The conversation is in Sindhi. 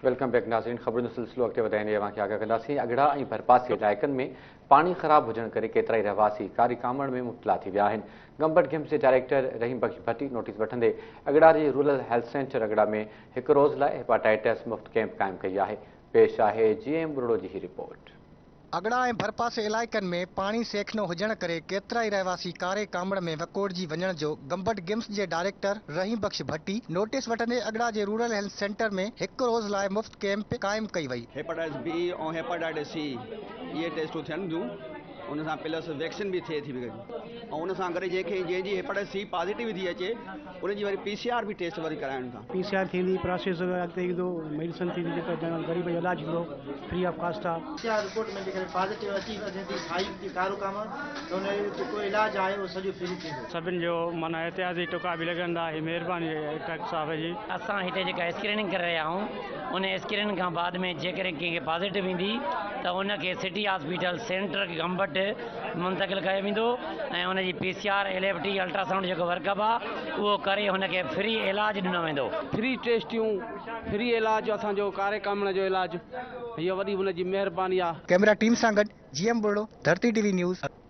Welcome back ناظرين خبرن جو سلسلو اڳتي وڌائيندي اوهان کي آگاهه ڪنداسين اڳڙا ۽ ڀرپاسي علائقن ۾ پاڻي خراب هجڻ ڪري ڪيترائي رهواسي ڪاري ڪامڻ ۾ مبتلا ٿي ويا آهن گمبٽ گمس جي ڊائريڪٽر رحيم بخش ڀٽي نوٽيس وٺندي اڳڙا جي رورل هيلٿ سينٽر اڳڙا ۾ هڪ روز لاء هيپاٽائٽس مفت ڪئمپ قائم ڪئي آهي پيش آهي جي ايم ٻرڙو جي هي رپورٽ. اڳڙا ۽ ڀرپاسي علائقن ۾ پاڻي سيکنو هجڻ ڪري ڪيترائي رهواسي ڪاري ڪامڻ ۾ وڪوڙجي وڃڻ جو گمبٽ گمس جي ڊائريڪٽر رحيم بخش ڀٽي نوٽيس وٺندي اڳڙا جي رورل هيلٿ سينٽر ۾ هڪ روز لاء مفت ڪئمپ قائم ڪئي وئي. هيپاٽائٽس بي ۽ هيپاٽائٽس سي اهي ٽيسٽون ٿين ٿيون ان سان پلس ويڪسين به ٿئي ٿي ۽ ان سان گڏ جنهن کي جنهن جي هيپاٽائٽس سي پازيٽو ٿي اچي ان جي وري پي سي آر به ٽيسٽ وري ڪرائين ٿا. پي سي آر ٿيندي پراسيس اڳتي ايندو ميڊيسن ٿيندي جيڪا غريب جو علاج ٿيندو فري آف ڪاسٽ آ. پي سي آر رپورٽ ۾ جيڪڏهن پازيٽو اچي وڃي ٿي سائي جي ڪارو ڪامڻ ته ان جو جيڪو علاج آهي اهو سڄو فري ٿيندو. سڀن جو معنيٰ احتياطي ٽڪا به لڳندا هي مهرباني ڊاڪٽر صاحب جي. اسان هتي جيڪا اسڪريننگ ڪري رهيا آهيون ان اسڪريننگ کان بعد ۾ جيڪڏهن ڪنهن کي پازيٽو ايندي ته ان کي سٽي هاسپيٽل سينٽر گمبٽ منتقل ڪيو ويندو ۽ ان جي P C R, L F T, ultrasound جيڪو ورڪ اپ آ اهو ڪري هن کي فري علاج ڏنو ويندو. فري ٽيسٽيون، فري علاج اسان جو ڪاري ڪامڻ جو علاج هيء وڏي هن جي مهرباني آ. ڪئميرا ٽيم سان گڏ G M Burdo, Dharti T V news.